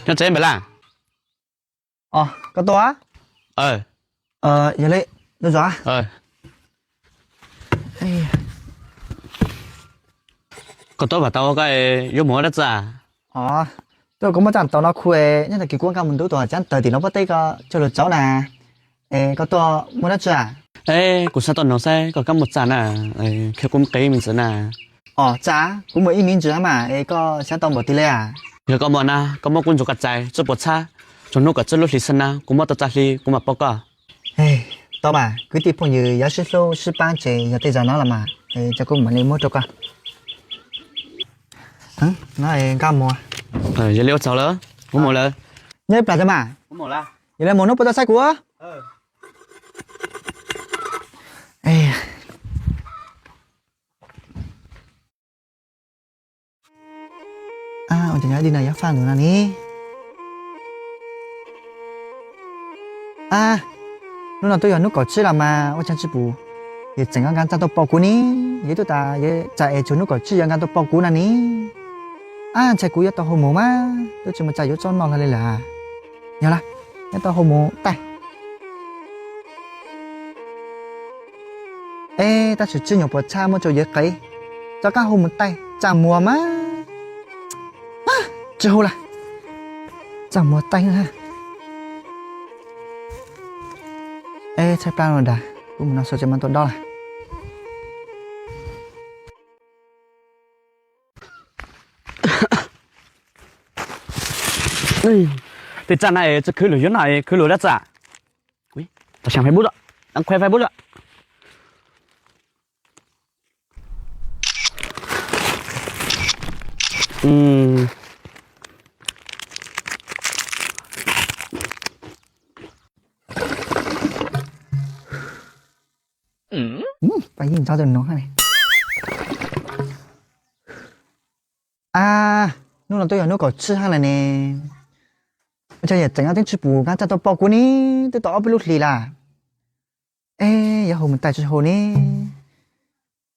Nyob tsev npam laj. Koj tuaj? Yog li, ntu zos. Koj tuaj vam tau koj yuav mus ua dab tsi? Tuaj, kuv muaj txaj tau no khu, nyob tag kis kuv nqa mus ntub tus hav cab taws tim no pob teb ko coj lug tsaub na. Es koj tuaj muaj dab tsi? Es kuv xav tau noog saib koj kab muag txaj na, qhia kuv qe me ntsis na. Os, txaj? Kuv muag ib me ntsis mas es koj xav tau npaum twg li a? Yog koj muaj na, koj muab kuv ntsuag koj txais tsib puas txhab, txog hnub kaum tsib lub hli xwb na, kuv muab tau txaj hli kuv mam paub koj. Tau mas, kwv tij phooj ywg yuav sib hlub sib pab ces yog tej zaum no los mas, es kuv mam li muab rau koj. Nqa mus. Yog li ua tsaug lawm, kuv mus lawm. Nyob ib plag tso mas. Yog li mus hnub puas tuaj saib kuv. Ua cas nyob dib no yuav faj ntawm no ne? A, hnub no twb yog hnub kaum tsib los mas ua cas tsis pom yawm txeem nqa txaj tuaj pauj kuv ne? Yog twb tas yawm txaj es txog hnub kaum tsib yuav nqa tuaj pauj kuv no ne. A, ntshai kuv yuav tau hau mus mas twb tsis muaj txaj yuav tsob noj hlo li lawm. Yog lawm, yuav tau hau mus taij. Es tab sis tsib nyuag puas txhab muab rau yawg qe, rov qab hau mus taij txaj muag mas. Tsis hau lawm, txaj muag taij. Es tshaib plab no dag, kuv mus no xwb tsis muaj tua dob lawm. Tej txaj na tsis khwv lug yuav no, khwv lug dab tsi? Tau xyas Facebook, tau qhia Facebook. Pab yeej txhob tus no. A, hnub no twb yog hnub kaum tsib hab lawm ne. Ua cas yawm txeem no twb tsis pom nqa txaj tuaj pauj kuv ne, twb tau ob peb lub hlis lawm. Es yuav hau mus taij tsis hau ne?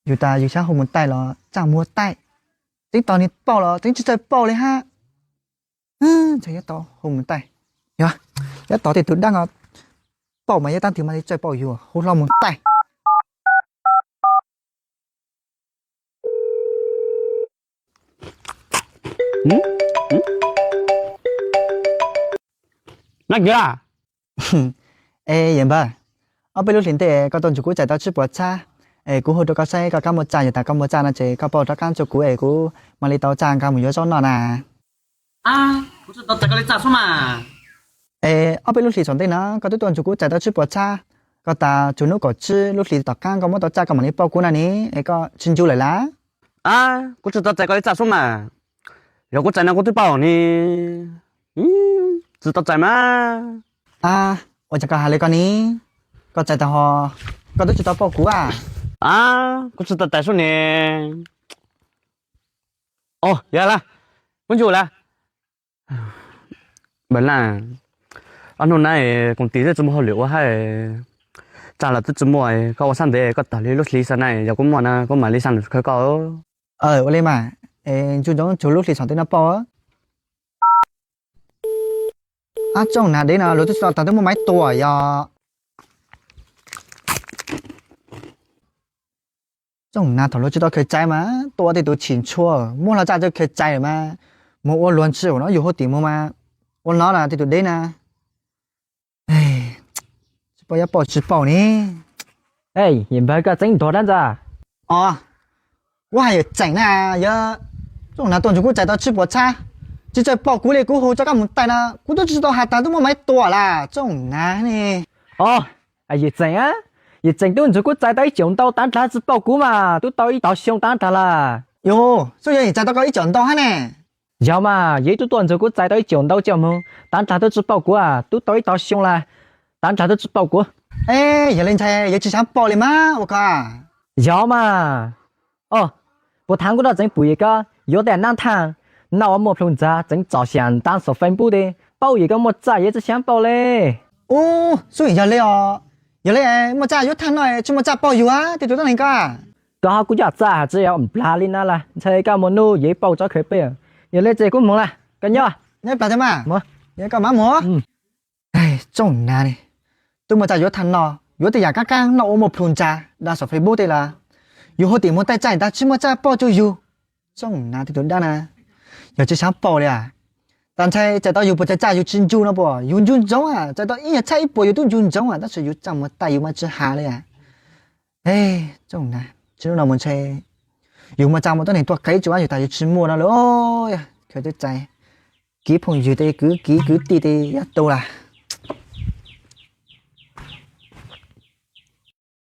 Yus tas yus xyov hau mus taij los txaj muag taij, tseeb tos nws pauj los tseeb tsis txawj pauj li hab. Ntshai yuav tau hau mus taij. Yog, yuav tos tej tug dab no pauj mas yuav tab twg mas li txawj pauj yus, hau hlo mus taij. Nab kiv a? Es yawm npawg, ob peb lub hlis ntej koj tuaj nrug kuv txais tau tsib puas txhab, es kuv hu rau koj saib koj kab muag txaj, yog tas koj muag txaj no ces koj pauj rov qab rau kuv es kuv mam li tau txaj nqa mus yuav zaub noj na. Kuv tsis tau txais koj li txaj xwb mas. Es ob peb lub hlis thaum ntej no koj twb tuaj nrug kuv txais tau tsib puas txhab, koj tas txug hnub kaum tsib lub hlis tom qab koj muab tau txaj koj mam li pauj kuv no ne, es koj tsis ncu lawm lawm? A, kuv tsis tau txais koj li txaj xwb mas. Yog kuv txais no kuv twb pauj ne. Tsis tau txais mas. A, ua cas koj hais li ko ne? Koj txais tau ho koj twb tsis tau pauj kuv a? A, kuv tsis tau txais xwb ne. Os, yog lawm, kuv ncu lawm. Npawg Laj, ob hnub na koom tis twb tsis muaj hauj lwm ua hab, txaj los twb tsis muaj, koj ua sab ntev koj tag li lub hli xwb na, yog kuv muaj na kuv mam li xa nws khawb koj. Ua li mas, ncu ntsoov txug lub hli thaum ntej no pauj. Ab, tsoom nav deb no luag twb tsis tau tag twb muaj maiv tua yog. Tsoom nav thaum luag tsis tau khaws txais mas tua tej tus chim ntshua, muab hlo txaj txawj khaws txais lawm mas, mus ua luag ntshis no yus hauv tim mus mas, ua no na tej tus deb na. Tsis paub yuav pauj tsis pauj ne. Yawm npawg, koj tseeb nrog dab ntxag. Os, kuv hais yawm tseem na, yog tsoom nav tuaj nrug kuv txais tau tsib puas txhab, tsis txawj pauj kuv li, kuv hu rov qab mus taij no kuv twb tsis tau has tas twb muaj maiv tua lawm tsoom nav ne. Os, yawm tseem a, yawm tseem twb nrug kuv txais tau ib caum ntau tav nrag tsis pauj kuv mas twb tau ib tog xyoo tav nrag lawm. Yog, xub yog yawm txais tau koj ib caum ntau hab ne. Yog mas, yawm twb tuaj nrug kuv txais tau ib caum ntau coj moog, tav nrag twb tsis pauj kuv, twb tau ib tog xyoo lawm, tav nrag twb tsis pauj kuv. Yog li ntshai yawm tsis xav pauj li mas ua koj. Yog mas. Os, puas thaam kuv rov tseev pum yawm koj yuav tej nab thaaj, noj ua muaj plhu ntxag tseev txom xyam ntav saum Facebook tes pauj yawm koj muaj txaj yawm tsis xav pauj li. Ub, xub yog li os. Yog li muaj txaj yuav thaaj noj tsis muaj txaj pauj yus tej tus tuab neeg ko. Koj ho kuj coj txaj has tsis yog nplag li na lawm, ntshai koj muaj nub yawm pauj tsob khaws peb. Yog li ces kuv moog lawm, koj nyob. Neb plas thiab mas, koj mam mus. Tsoom nav ne, twb muaj txaj yuav tag no, yuav tej yam kab kab noj ua muaj plhu ntsa dag saum Facebook tej lawm. Yus hu tim muag taij txaj ntag tsis muaj txaj poj rau yus. Tsoom nav tej tus dab na, yog tsis xav paub li as. Tas ntshai txais tau yus puas txais txaj yus tsis ntsug no puas yus ntsug ntsoov as, txais tau ib nyuag txhaj ib puas yus twb ntsug ntsoov as, tab sis yus txaj muag taij yus mas tsis has li as. Tsoom nav, tsis hnub no mus ntshe yus muaj txaj muag tuab neeg tuaj qev tsuas yus tas yus tsis muaj no lawm. Khaws twb txais kiv phooj ywg tej kwv kiv kwv tij tej yog tu lawm.